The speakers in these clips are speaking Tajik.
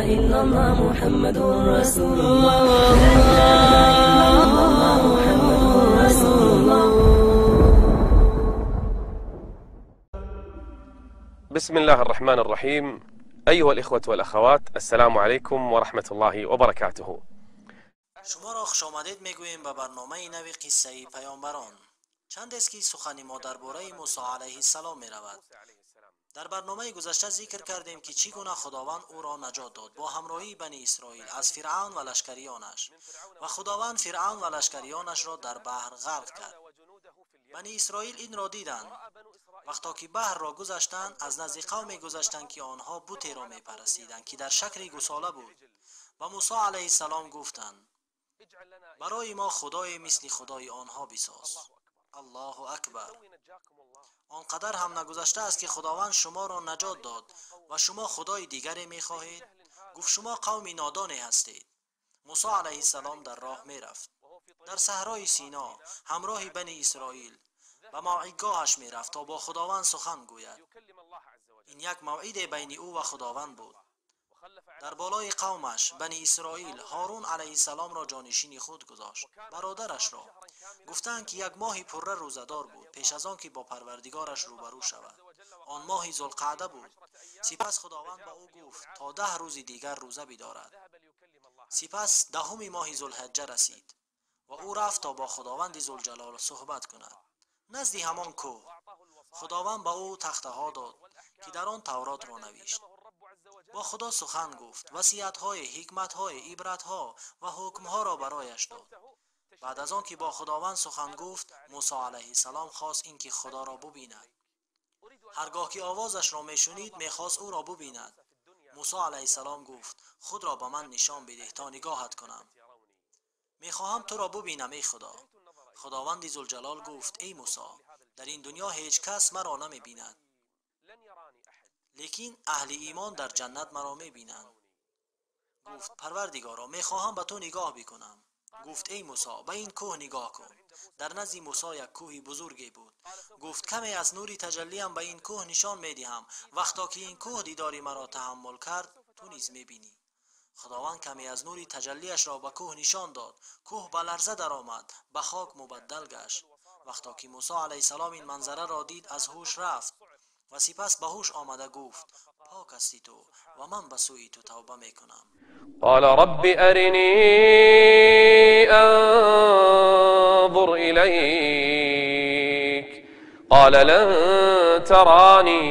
إلا الله محمد رسول الله لا إله إلا الله محمد رسول الله. بسم الله الرحمن الرحيم. أيها الإخوة والأخوات، السلام عليكم ورحمة الله وبركاته. Шуморо хушомадед мегӯем ба барномаи нави қиссаи паёмбарон. Чандест ки сухани мо дар бораи Мусо алайҳиссалом меравад. Дар барномаи гузашта зикр кардем, ки чӣ гуна Худованд ӯро наҷот дод бо ҳамроҳии Бани Исроил аз Фиръавн ва лашкариёнаш, ва Худованд Фиръавн ва лашкариёнашро дар баҳр ғарқ кард. Бани Исроил инро диданд. Вақто ки баҳрро гузаштанд, аз назди қавме гузаштанд, ки онҳо бутеро мепарастиданд, ки дар шакли гусола буд. Ба Мусо алайҳиссалом гуфтанд: барои мо худое мисли худои онҳо бисоз. Аллоҳу акбар! Он қадар ҳам нагузаштааст, ки Худованд шуморо наҷот дод ва шумо худои дигаре мехоҳед? Гуфт: шумо қавми нодоне ҳастед. Мусо алайҳиссалом дар роҳ мерафт. Дар саҳрои Сино ҳамроҳи Бани Исроил ба мавъидгоҳаш мерафт, то бо Худованд сухан гӯяд. Ин як мавъиде байни ӯ ва Худованд буд. Дар болои қавмаш Бани Исроил Ҳорун алайҳиссаломро ҷонишини худ гузошт, бародарашро. Гуфтаанд, ки як моҳи пурра рӯзадор буд пеш аз он ки бо Парвардигораш рӯбарӯ шавад. Он моҳи Зулқаъда буд. Сипас Худованд ба ӯ гуфт, то 10 рӯзи дигар рӯза бидорад. Сипас 10-уми моҳи Зулҳаҷҷа расид ва ӯ рафт, то бо Худованди Зулҷалол суҳбат кунад. Назди ҳамон кӯҳ Худованд ба ӯ тахтаҳо дод, ки дар он Тавротро навишт. Бо Худо сухан гуфт, васиятҳои, ҳикматҳои, ибратҳо ва ҳукмҳоро барояш дод. Баъд аз он ки бо Худованд сухан гуфт, Мусо алайҳиссалом хост ин ки Худоро бубинад. Ҳаргоҳ ки овозашро мешунид, мехост ӯро бубинад. Мусо алайҳиссалом гуфт: худро ба ман нишон бидеҳ, то нигоҳат кунам. Мехоҳам туро бубинам, эй Худо. Худованди Зулҷалол гуфт: эй Мусо, дар ин дунё ҳеҷ кас маро намебинад, лекин аҳли имон дар ҷаннат маро мебинанд. Гуфт: Парвардигоро, мехоҳам ба ту нигоҳ бикунам. Гуфт: эй Мусо, ба ин кӯҳ нигоҳ кун. Дар назди Мусо як кӯҳи бузурге буд. Гуфт: каме аз нури таҷаллиам ба ин кӯҳ нишон медиҳам. Вақто ки ин кӯҳ дидори маро таҳаммул кард, ту низ мебинӣ. Худованд каме аз нури таҷаллиашро ба кӯҳ нишон дод. Кӯҳ ба ларза даромад, ба хок мубаддал гашт. Вақто ки Мусо алайҳиссалом ин манзараро дид, аз ҳуш рафт ва сипас ба ҳуш омада гуфт: пок ҳастӣ ту ва ман ба сӯи ту тавба мекунам. قال رب أرني أنظر إليك. قال لن تراني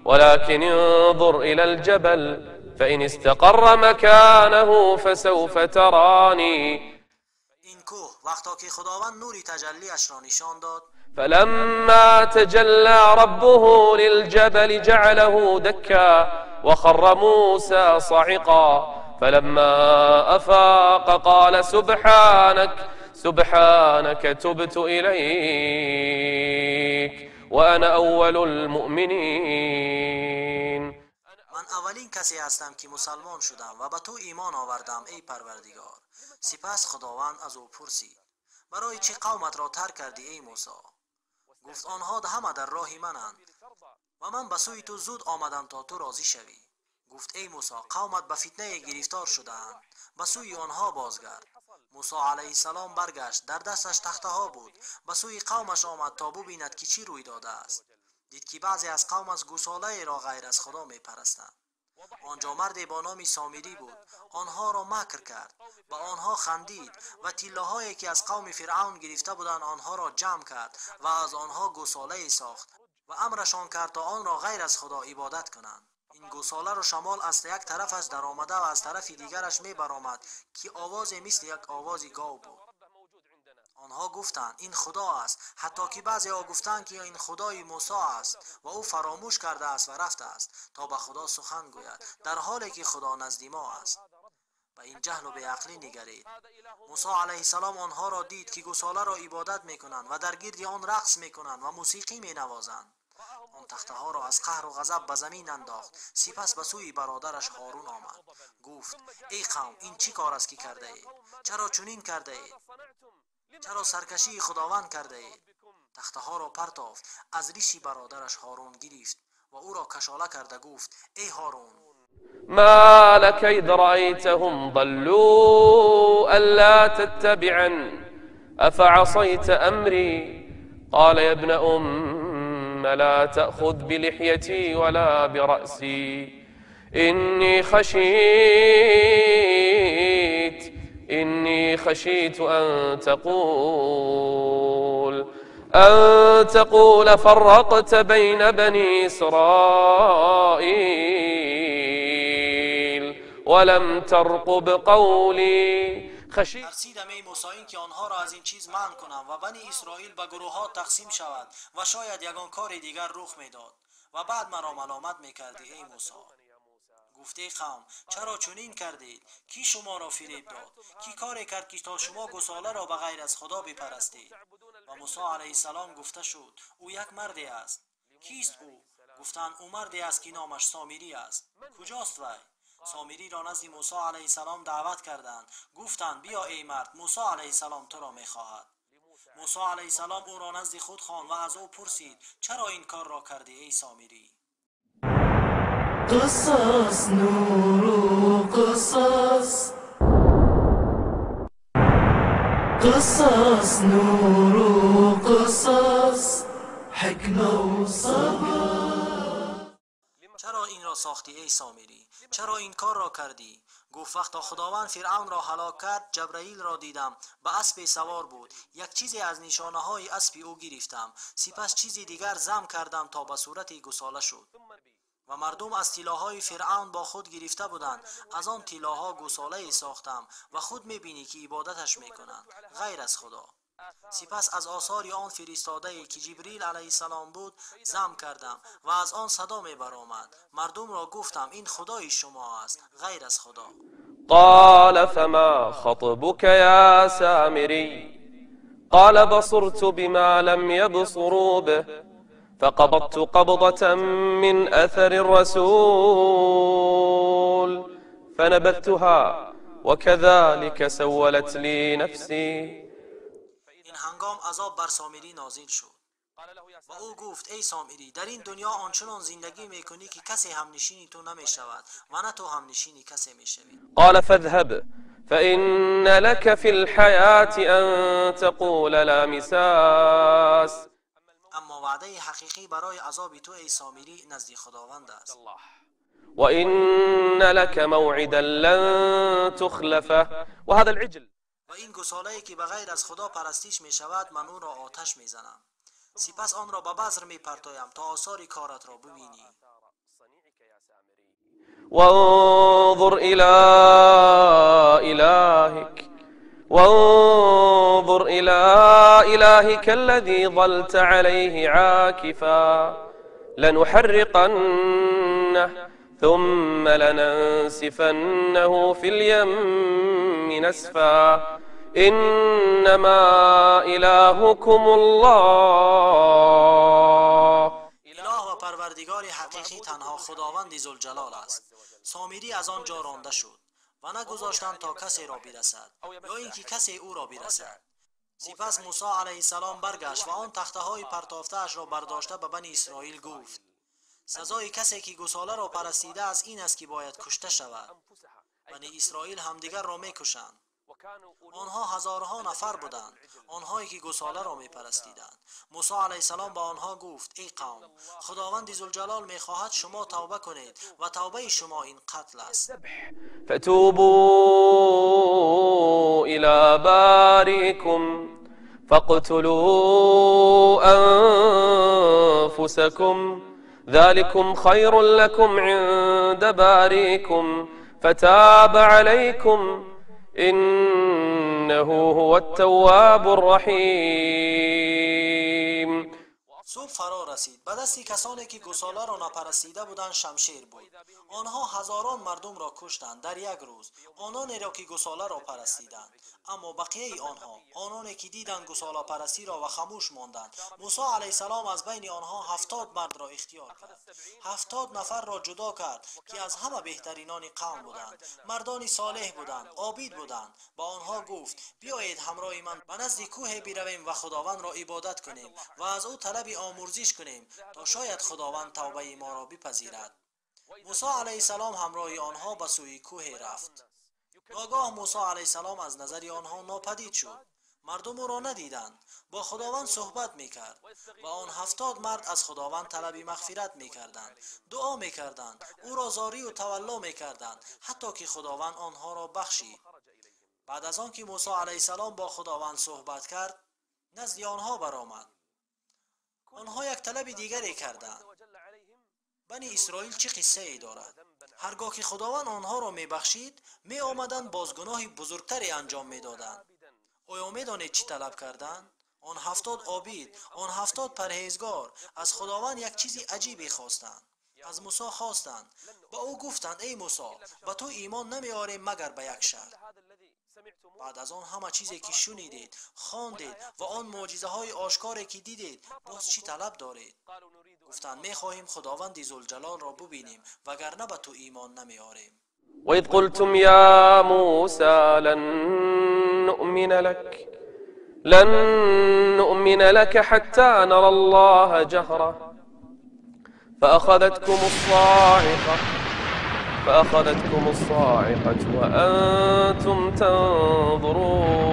ولكن انظر إلى الجبل فإن استقر مكانه فسوف تراني. این کوه وقتا که خداوند نوری تجلیش را نشان داد، فلما تجلى ربه للجبل جعله دكا وخر موسى صعقا فلما أفاق قال سبحانك سبحانك تبت إليك وأنا أول المؤمنين. من اولین کسی هستم که مسلمان شدم و به تو ایمان آوردم ای پروردگار. سپس خداوند از او پرسید: برای چه قومت را ترک کردی ای موسی؟ گفت: آنها همه در راه منند و من به سوی تو زود آمدم تا تو راضی شوی. گفت: ای موسی، قومت به فتنه گرفتار شده‌اند، به سوی آنها بازگرد. موسی علیه السلام برگشت، در دستش تخته ها بود. به سوی قومش آمد تا ببیند که چی روی داده است. دید که بعضی از قوم از گوساله را غیر از خدا میپرستند. آنجا مردی با نام سامری بود. آنها را مکر کرد، به آنها خندید و تیله‌هایی که از قوم فرعون گرفته بودند آنها را جمع کرد و از آنها گوساله ساخت و امرشان کرد تا آن را غیر از خدا عبادت کنند. این گوساله را شمال از یک طرفش درآمده و از طرف دیگرش می برآمد که آواز مثل یک آواز گاو بود. آنها گفتند این خدا است، حتی که بعضی ها گفتند که این خدای موسی است و او فراموش کرده است و رفته است تا به خدا سخن گوید، در حالی که خدا نزد ما است. به این جهل و بیعقلی نگرید. موسی علیه السلام آنها را دید که گوساله را عبادت میکنند و در گرد آن رقص میکنند و موسیقی مینوازند. آن تخته ها را از قهر و غضب به زمین انداخت. سپس به سوی برادرش هارون آمد. گفت: ای قوم، این چی کار است که کرده اید؟ چرا چنین کرده اید؟ چرا سرکشی خداوند کرده اید؟ تخته ها را پرتافت، از ریشی برادرش هارون گرفت و او را کشاله کرده گفت: ای هارون. ما لك إذ رأيتهم ضلوا ألا تتبعن أفعصيت أمري قال يا ابن أم لا تأخذ بلحيتي ولا برأسي إني خشيت أن تقول فرقت بين بني إسرائيل ولم ترقب قولي. ترسیدم ای موسی این که آنها را از این چیز منع کنم و بنی اسرائیل به گروه ها تقسیم شود و شاید یگان کار دیگر رخ میداد و بعد مرا ملامت میکردی ای موسی. گفته قوم چرا چنین کردید؟ کی شما را فریب داد؟ کی کاری کرد که تا شما گساله را به غیر از خدا بپرستید؟ و موسی علیه السلام گفته شد او یک مردی است. کیست او؟ گفتند او مردی است که نامش سامری است. کجاست وی؟ سامری را نزد موسی علیه السلام دعوت کردند. گفتند بیا ای مرد، موسی علیه السلام تو را میخواهد. موسی علیه السلام او را نزد خود خواند و از او پرسید چرا این کار را کردی ای سامری؟ قصص نور قصص، قصص نور قصص، حکمة و صبر. چرا این را ساختی ای سامری؟ چرا این کار را کردی؟ گفت وقتا خداوند فرعون را هلاک کرد جبرئیل را دیدم به اسب سوار بود. یک چیزی از نشانه های اسب او گرفتم، سپس چیزی دیگر زم کردم تا به صورت گساله شد. و مردم از طلاهای فرعون با خود گرفته بودند. از آن طلاها گساله ساختم و خود میبینی که عبادتش میکنند غیر از خدا. سپس از آثار آن فرستاده که جبریل علیه السلام بود زم کردم و از آن صدا می برآمد. مردم را گفتم این خدای شما است غیر از خدا. قال فما خطبك يا سامري قال بصرت بما لم يبصروا به فقبضت قبضة من أثر الرسول فنبذتها وكذلك سولت لي نفسي. این هنگام عذاب بر سامری نازل شد و او گفت ای سامری، در این دنیا آنچنان زندگی میکنی که کسی همنشینی تو نمیشود و نه تو همنشینی کسی میشوی. قال فاذهب فإن لك في الحياة أن تقول لا مساس. اما وعده حقیقی برای عذاب تو ای سامری نزد خداوند است. وإن لك موعدا لن تخلفه وهذا العجل. و این گساله‌ای که به غیر از خدا پرستش می شود من اون را آتش می زنم، سپس آن را به بذر می پرتایم تا آثار کارت را ببینی. وانظر إلى إلهك وانظر إلى إلهك الذي ظلت عليه عاكفا لنحرقنه ثم لننسفنه في اليم نسفا إنما إلهكم الله. اله و پروردگار حقیقی تنها خداوند ذوالجلال است. سامری از آنجا رانده شد و نگذاشتند تا کسی را برسد یا اینکه کسی او را برسد. سپس موسی علیه السلام برگشت و آن تخته های پرتافته اش را برداشته به بنی اسرائیل گفت سزای کسی که گساله را پرستیده است این است که باید کشته شود. بنی اسرائیل همدیگر را میکشند. آنها هزارها نفر بودند، آنهایی که گساله را میپرستیدند. موسی علیه السلام به آنها گفت ای قوم، خداوند ذوالجلال میخواهد شما توبه کنید و توبه شما این قتل است. فتوبوا الى بارئكم فاقتلوا انفسكم ذلكم خير لكم عند بارئكم فتاب عليكم إنه هو التواب الرحیم. صبح فرا رسید. به دست کسانی که گساله را نپرستیده بودند شمشیر بود. آنها هزاران مردم را کشتند در یک روز، آنانی را که گساله را پرستیدند. اما بقیه آنها، آنانی که دیدند گساله پرستی را و خاموش ماندند، موسی علیه السلام از بین آنها 70 مرد را اختیار کرد. 70 نفر را جدا کرد که از همه بهترینان قوم بودند، مردانی صالح بودند، عابد بودند. با آنها گفت بیایید همراه من به نزد کوه برویم و خداوند را عبادت کنیم و از او طلب آمرزش کنیم تا شاید خداوند توبه ما را بپذیرد. Мусо алайҳиссалом ҳамроҳи онҳо ба сӯи кӯҳе рафт. Ногаҳ Мусо алайҳиссалом аз назари онҳо нопадид шуд. Мардум ӯро надиданд. Бо Худованд суҳбат мекард ва он 70 мард аз Худованд талаби мағфират мекарданд, дуо мекарданд, ӯро зорию тавалло мекарданд, ҳатто ки Худованд онҳоро бахшид. Баъд аз он ки Мусо алайҳиссалом бо Худованд суҳбат кард, назди онҳо баромад. Онҳо як талаби дигаре карданд. Бани Исроил чӣ қиссае дорад? Ҳаргоҳ ки Худованд онҳоро мебахшид, меомаданд боз гуноҳи бузургтаре анҷом медоданд. Оё медонед чӣ талаб карданд? Он 70 обид, он 70 парҳезгор аз Худованд як чизи аҷибе хостанд. Аз Мусо хостанд. Ба ӯ гуфтанд: эй Мусо, ба ту имон намеорем магар ба як шарт. Баъд аз он ҳама чизе ки шунидед, хондед ва он мӯъҷизаҳои ошкоре ки дидед, боз чӣ талаб доред? Гуфтанд: мехоҳем Худованди Зулҷалолро бубинем, вагарна ба ту имон намеорем. وإذ قلتم يا موسى لن نؤمن لك حتى نرى الله جهرة فأخذتكم الصاعقة وأنتم تنظرون.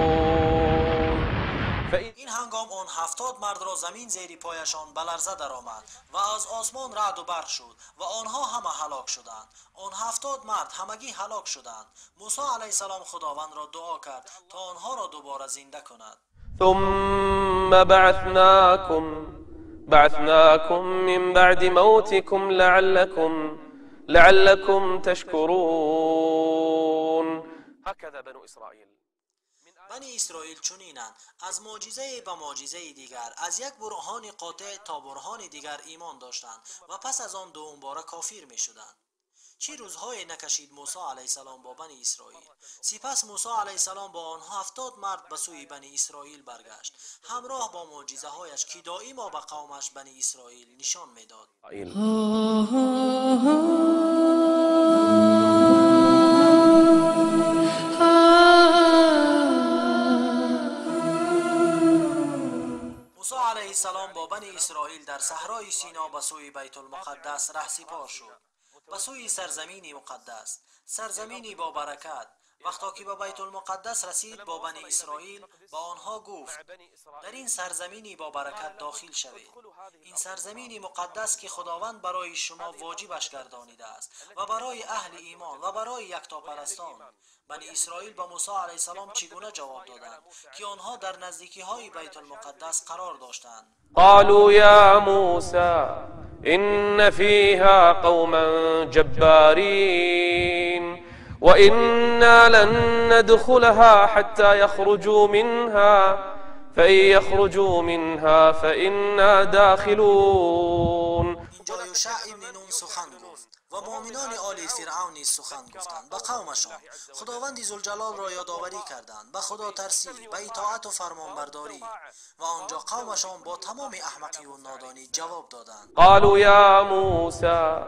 ин ҳангом он 70 мардро замин зери пояшон ба ларза даромад ва аз осмон раъду барқ шуд ва онҳо ҳама ҳалок шуданд. Он 70 мард ҳамагӣ ҳалок шуданд. Мусо алайҳиссалом Худовандро дуо кард то онҳоро дубора зинда кунад. ثم بعثناكم من بعد موتكم لعلكم تشكرون. هكذا بنو إسرائيل. бани Исроил чунинанд: аз мӯъҷизае ба мӯъҷизаи дигар, аз як бурҳони қотеъ то бурҳони дигар имон доштанд ва пас аз он дуюмбора кофир мешуданд. Чӣ рӯзҳое накашид Мусо алайҳиссалом бо бани Исроил. Сипас Мусо алайҳиссалом бо онҳо 70 мард ба сӯи бани Исроил баргашт, ҳамроҳ бо мӯъҷизаҳояш ки доимо ба қавмаш бани Исроил нишон медод. Мусо алайҳиссалом бо бани Исроил дар саҳрои Сино ба сӯи Байтулмуқаддас раҳсипор шуд, ба сӯи сарзамини муқаддас, сарзамини бобаракат. Вақто ки ба Байтулмуқаддас расид бо бани Исроил, ба онҳо гуфт: дар ин сарзамини бобаракат дохил шавед. Ин сарзамини муқаддас ки Худованд барои шумо воҷибаш гардонидааст ва барои аҳли имон ва барои яктопарастон. Бани Исроил ба Мусо алайҳиссалом чӣ гуна ҷавоб доданд ки онҳо дар наздикиҳои Байтулмуқаддас қарор доштанд? قالوا يا موسى إن فيها قوما جبارين وإنا لن ندخلها حتى يخرجوا منها فإن يخرجوا منها فإنا داخلون. اینجا یوشع ابن نون سخن گفت و مؤمنان آل فرعون نیز سخن گفتند به قومشان. خداوند ذوالجلال را یادآوری کردند، به خدا ترسی، به اطاعت و فرمانبرداری. و آنجا قومشان با تمام احمقی و نادانی جواب دادند: قالوا يا موسى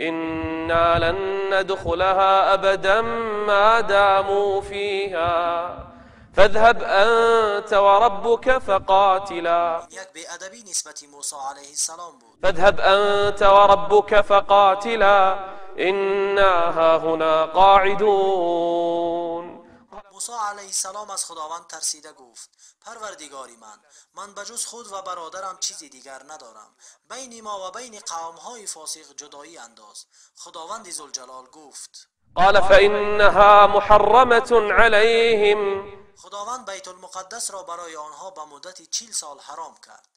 إنا لن ندخلها أبدا ما داموا فيها فاذهب أنت وربك فقاتلا. یک بی‌ادبی نسبت موسی علیه السلام بود. فاذهب أنت وربك فقاتلا إنا هاهنا قاعدون. موسی علیه السلام از خداوند ترسیده گفت: پروردگاری من به جز خود و برادرم چیزی دیگر ندارم. بین ما و بین قومهای فاسق جدایی انداز. خداوند ذوالجلال گفت: قال فإنها محرمة عليهم. خداوند بیت المقدس را برای آنها به مدت 40 سال حرام کرد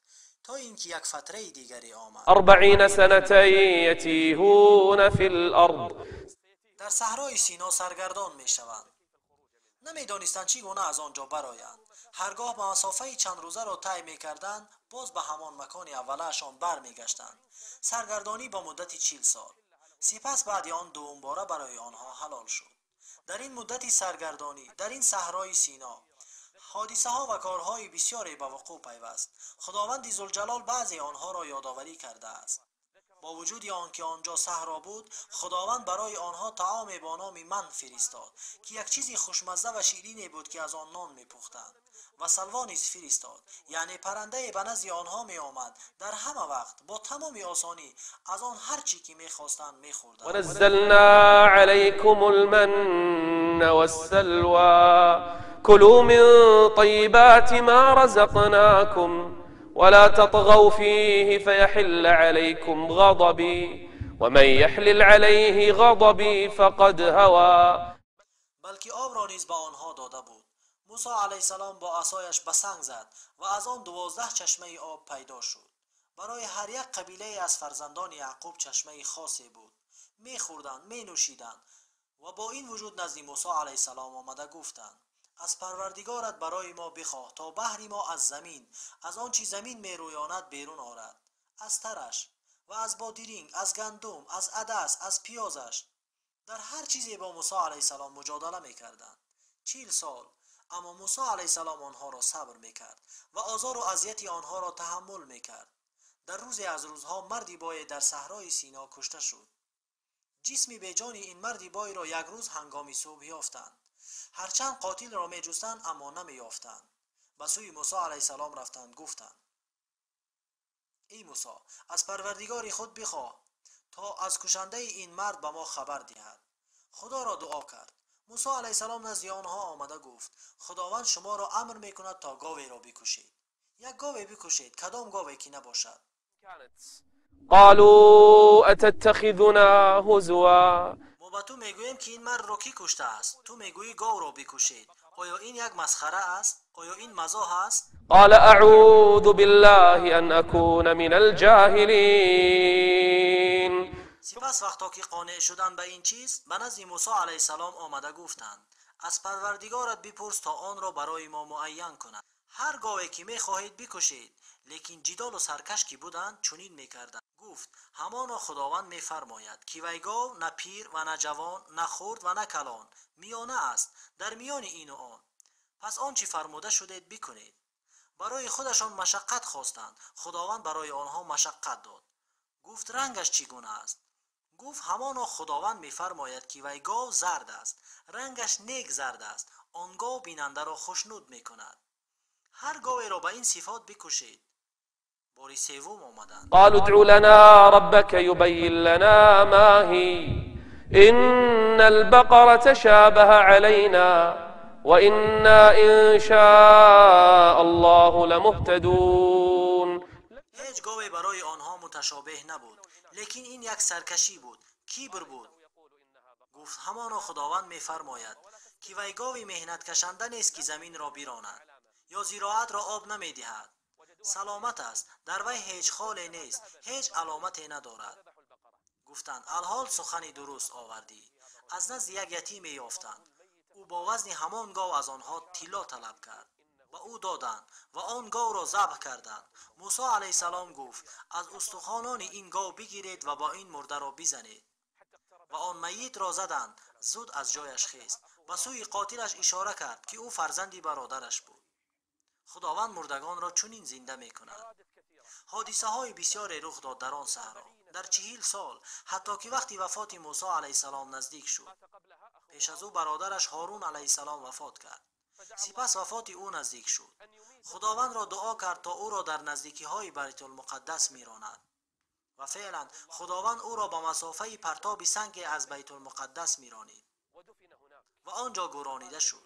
تا اینکه یک فتره دیگری آمد. 40 سنة يتيهون في الأرض. در صحرای سینا سرگردان میشوند. نمیدانستند چگونه از آنجا برآیند. هرگاه به مسافه چند روزه را طی میکردند، باز به همان مکان اولهشان برمیگشتند. سرگردانی به مدت 40 سال. سپس بعد آن دوباره برای آنها حلال شد. در این مدت سرگردانی در این صحرای سینا حادثه ها و کارهای بسیاری به وقوع پیوست. خداوند ذوالجلال بعضی آنها را یادآوری کرده است. Бо вуҷуди он ки он ҷо саҳро буд, Худованд барои онҳо таоме бо номи ман фиристод, ки як чизи хушмазза ва ширине буд, ки аз он нон мепухтанд. Ва салво низ фиристод, яъне паррандае ба назди онҳо меомад дар ҳама вақт бо тамоми осонӣ аз он ҳар чӣ ки мехостанд мехӯрданд. ونزلنا عليكم المن والسلوى كلوا من طيبات ما رزقناكم ولا تطغوا فيه فيحل عليكم غضبي ومن يحلل عليه غضبي فقد هوى. Балки обро низ ба онҳо дода буд. Мусо алайҳиссалом бо асояш ба санг зад ва аз он 12 чашмаи об пайдо шуд. Барои ҳар як қабилае аз фарзандони Яъқуб чашмаи хосе буд. Мехӯрданд, менӯшиданд ва бо ин вуҷуд назди Мусо алайҳиссалом омада гуфтанд: аз Парвардигорат барои мо бихоҳ то баҳри мо аз замин, аз он чи замин мерӯёнад берун орад, аз тараш ва аз бодиринг, аз гандум, аз адас, аз пиёзаш. Дар ҳар чизе бо Мусо алайҳиссалом муҷодала мекарданд. 40 сол. Аммо Мусо алайҳиссалом онҳоро сабр мекард ва озору азияти онҳоро таҳаммул мекард. Дар рӯзе аз рӯзҳо марди бое дар саҳрои Сино кушта шуд. Ҷисми беҷони ин марди бойро як рӯз ҳангоми субҳ ёфтанд. Ҳарчанд қотилро меҷустанд, аммо намеёфтанд. Ба сӯи Мусо алайҳиссалом рафтанд, гуфтанд: эй Мусо, аз Парвардигори худ бихоҳ то аз кушандаи ин мард ба мо хабар диҳад. Худоро дуо кард. Мусо алайҳиссалом назди онҳо омада гуфт: Худованд шуморо амр мекунад то говеро бикушед. Як гове бикушед, кадом гове ки набошад. قالوا أتتخذنا هزوا. Мо ба ту мегӯем, ки ин мардро кӣ куштааст. Ту мегӯӣ говро бикушед. Оё ин як масхара аст? Оё ин мазоҳ аст? قال أعوذ بالله أن أكون من الجاهلين. Сипас вақто ки қонеъ шуданд ба ин чиз, ба назди Мусо алайҳиссалом омада гуфтанд: аз Парвардигорат бипурс то онро барои мо муайян кунад. Ҳар гове ки мехоҳед бикушед. Лекин ҷидолу саркаш ки буданд, чунин мекарданд. Гуфт: ҳамоно Худованд мефармояд, ки вай гов на пир ва на ҷавон, на хурд ва на калон, миёна аст, дар миёни ину он. Пас он чӣ фармуда шудед бикунед. Барои худашон машаққат хостанд, Худованд барои онҳо машаққат дод. Гуфт: рангаш чӣ гуна аст? Гуфт: ҳамоно Худованд мефармояд, ки вай гов зард аст, рангаш нек зард аст, он гов бинандаро хушнуд мекунад. Ҳар говеро ба ин сифот бикушед. Бори севум омаданд. قالوا ادع لنا ربك يبين لنا ما هي إن البقرة تشابه علينا وإنا إن شاء الله لمهتدون. Ҳеҷ гове барои онҳо муташобеҳ набуд, лекин ин як саркашӣ буд, кибр буд. Гуфт: ҳамоно Худованд мефармояд, ки вай гови меҳнаткашанда нест, ки заминро биронад ё зироатро об намедиҳад. Саломат аст, дар вай ҳеҷ холе нест, ҳеҷ аломате надорад. Гуфтанд: алҳол сухани дуруст овардӣ. Аз назди як ятиме ёфтанд. Ӯ бо вазни ҳамон гов аз онҳо тилло талаб кард. Ба ӯ доданд ва он говро забҳ карданд. Мусо алайҳиссалом гуфт: аз устухонони ин гов бигиред ва бо ин мурдаро бизанед. Ва он майитро заданд. Зуд аз ҷояш хест, ба сӯи қотилаш ишора кард, ки ӯ фарзанди бародараш буд. Худованд мурдагонро чунин зинда мекунад. Ҳодисаҳои бисёре рух дод дар он саҳро дар 40 сол, ҳатто ки вақти вафоти Мусо алайҳиссалом наздик шуд. Пеш аз ӯ бародараш Ҳорун алайҳиссалом вафот кард. Сипас вафоти ӯ наздик шуд. Худовандро дуо кард то ӯро дар наздикиҳои Байтулмуқаддас меронад. Ва феълан Худованд ӯро ба масофаи партоби санге аз Байтулмуқаддас меронид ва он ҷо гӯронида шуд.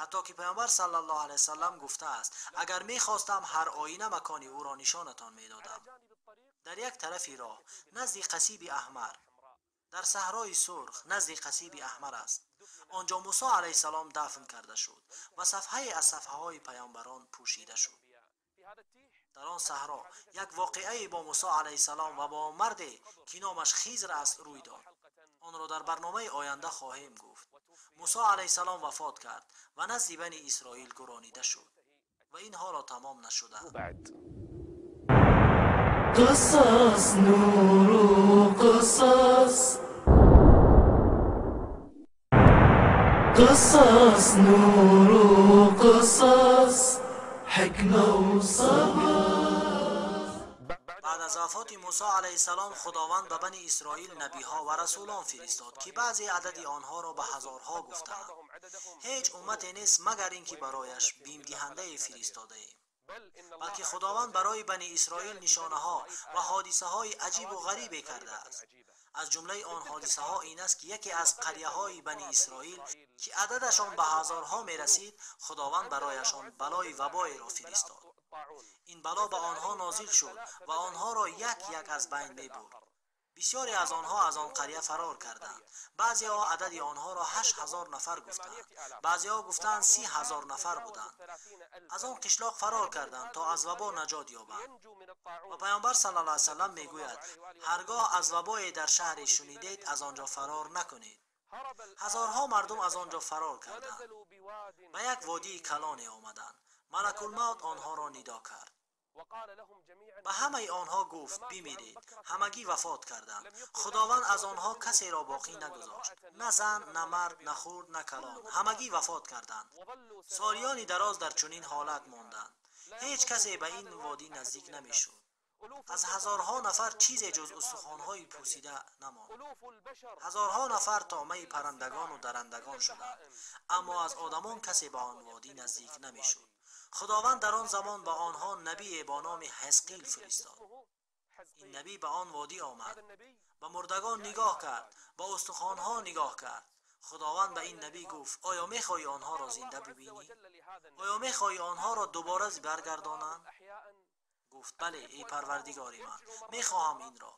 Ҳатто ки Паёмбар саллаллоҳу алайҳи васаллам гуфтааст: агар мехостам ҳар оина макони ӯро нишонатон медодам. Дар як тарафи роҳ назди қасиби аҳмар, дар саҳрои сурх назди қасиби аҳмар аст. Он ҷо Мусо алайҳиссалом дафн карда шуд ва сафҳае аз сафҳаҳои паёмбарон пӯшида шуд. Дар он саҳро як воқеае бо Мусо алайҳиссалом ва бо марде ки номаш Хизр аст рӯй дод. Онро дар барномаи оянда хоҳем гуфт. Мусо алайҳиссалом вафот кард ва назди бани Исроил гуронида шуд ва ин ҳоло тамом нашуда. قصص نور قصص قصص نور قصص حكمة وصبر. بعد از вафоти Мусо алайҳиссалом Худованд ба Бани Исроил набиҳо ва расулон фиристод, ки баъзе адади онҳоро ба ҳазорҳо гуфтаанд. Ҳеҷ уммате нест, магар ин ки барояш бимдиҳандае фиристодаем. Балки Худованд барои Бани Исроил нишонаҳо ва ҳодисаҳои аҷибу ғарибе кардааст. Аз ҷумлаи он ҳодисаҳо ин аст, ки яке аз қарияҳои Бани Исроил, ки ададашон ба ҳазорҳо мерасид, Худованд барояшон балои вабоеро фиристод. Ин бало ба онҳо нозил шуд ва онҳоро як-як аз байн мебурд. Бисёре аз онҳо аз он қария фарор карданд. Баъзеҳо адади онҳоро 8000 нафар гуфтанд, баъзеҳо гуфтанд 30000 нафар буданд. Аз он қишлоқ фарор карданд, то аз вабо наҷот ёбанд. Ва Паёмбар саллаллоҳу алайҳи васаллам мегӯяд: ҳаргоҳ аз вабое дар шаҳре шунидед, аз он ҷо фарор накунед. Ҳазорҳо мардум аз он ҷо фарор карданд, ба як водии калоне омаданд. Малакулмавт онҳоро нидо кард, ба ҳамаи онҳо гуфт: бимиред. Ҳамагӣ вафот карданд. Худованд аз онҳо касеро боқӣ нагузошт, на зан, на мард, на хурд, на калон. Ҳамагӣ вафот карданд. Солиёни дароз дар чунин ҳолат монданд. Ҳеҷ касе ба ин водӣ наздик намешуд. Аз ҳазорҳо нафар чизе ҷуз устухонҳои пӯсида намонд. Ҳазорҳо нафар таъмаи паррандагону дарандагон шуданд, аммо аз одамон касе ба он водӣ наздик намешуд. Худованд дар он замон ба онҳо набие бо номи Ҳизқил фиристод. Ин набӣ ба он водӣ омад, ба мурдагон нигоҳ кард, ба устухонҳо нигоҳ кард. Худованд ба ин набӣ гуфт: оё мехоҳӣ онҳоро зинда бибинӣ? Оё мехоҳӣ онҳоро дубора баргардонанд? Гуфт: бале, эй Парвардигори ман, мехоҳам инро.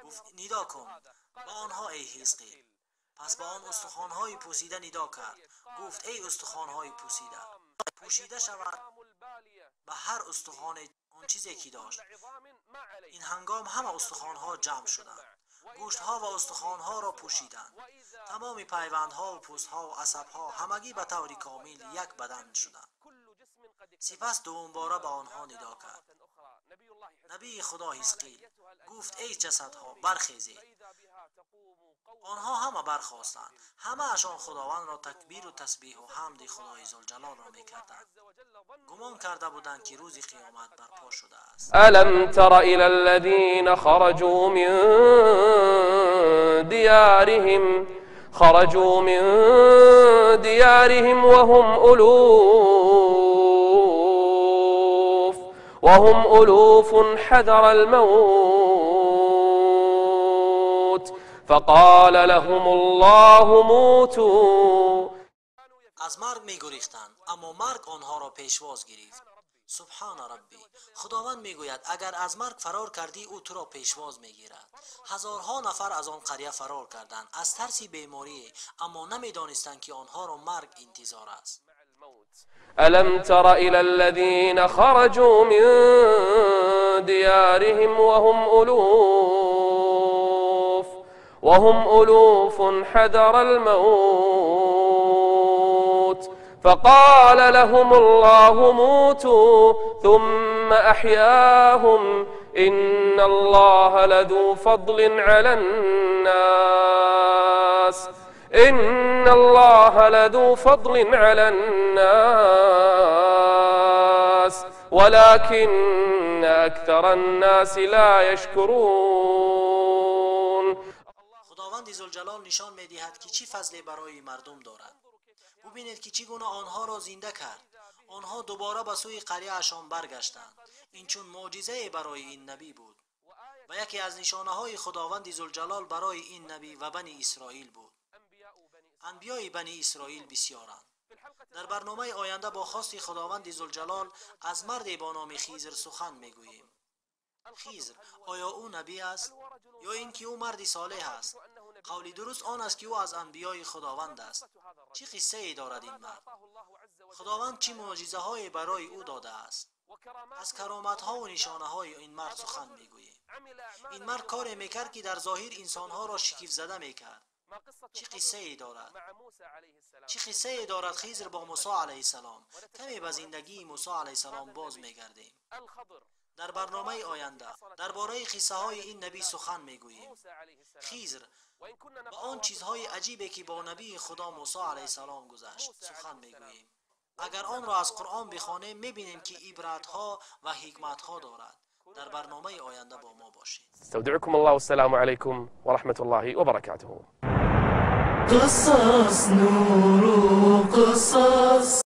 Гуфт: нидо кун ба онҳо, эй Ҳизқил. Пас ба он устухонҳои пӯсида нидо кард. Гуфт: эй устухонҳои пӯсида, пӯшида шавад ба ҳар устухоне он чизе ки дошт. Ин ҳангом ҳама устухонҳо ҷамъ шуданд, гӯштҳо ва устухонҳоро пӯшиданд. Тамоми пайвандҳо ва пӯстҳо ва асабҳо ҳамагӣ ба таври комил як бадан шуданд. Сипас дуввумбора ба онҳо нидо кард. Набии Худо Ҳизқил гуфт: эй ҷасадҳо, бархезед. Онҳо ҳама бархостанд. Ҳамаашон Худовандро такбиру тасбиҳу ҳамди Худои Зулҷалолро мекарданд. Гумон карда буданд, ки рӯзи қиёмат барпо шудааст. ألم تر إلى الذين خرجوا من ديارهم وهم ألوف حذر الموت فقال لهم الله موتوا. Аз марг мегурехтанд, аммо марг онҳоро пешвоз гирифт. Субҳана Раббӣ. Худованд мегӯяд: агар аз марг фарор кардӣ, ӯ туро пешвоз мегирад. Ҳазорҳо нафар аз он қария фарор карданд аз тарси беморӣ, аммо намедонистанд, ки онҳоро марг интизор аст. ألم تر إلى الذين خرجوا من ديارهم وهم ألوف حذر الموت فقال لهم الله موتوا ثم أحياهم إن الله لذو فضل على الناس إن الله لذو فضل على الناس ولكن أكثر الناس لا يشكرون. Худованди Зулҷалол нишон медиҳад, ки чӣ фазле барои мардум дорад. Бубинед, ки чӣ гуна онҳоро зинда кард. Онҳо дубора ба сӯи қарияашон баргаштанд. Ин чун мӯъҷизае барои ин набӣ буд ва яке аз нишонаҳои Худованди Зулҷалол барои ин набӣ ва Бани Исроил буд. Анбиёи Бани Исроил бисёранд. Дар барномаи оянда бо хости Худованди Зулҷалол аз марде бо номи Хизр сухан мегӯем. Хизр, оё ӯ набӣ аст ё ин ки ӯ марди солеҳ аст? Қавли дуруст он аст, ки ӯ аз анбиёи Худованд аст. Чӣ қиссае дорад ин мард? Худованд чӣ мӯъҷизаҳое барои ӯ додааст? Аз кароматҳову нишонаҳои ин мард сухан мегӯем. Ин мард коре мекард, ки дар зоҳир инсонҳоро шикифзада мекард. Чӣ қиссае дорад? Чӣ қиссае дорад Хизр бо Мусо алайҳиссалом? Каме ба зиндагии Мусо алайҳиссалом боз мегардем. Дар барномаи оянда дар бораи қиссаҳои ин набӣ сухан мегӯем. Хизр ба он чизҳои аҷибе, ки бо набии Худо Мусо алайҳиссалом гузашт, сухан мегӯем. Агар онро аз Қуръон бихонем, мебинем, ки ибратҳо ва ҳикматҳо дорад. Дар барномаи оянда бо мо бошед. استودعكم الله، والسلام عليكم ورحمة الله وبركاته. قصص نور قصص.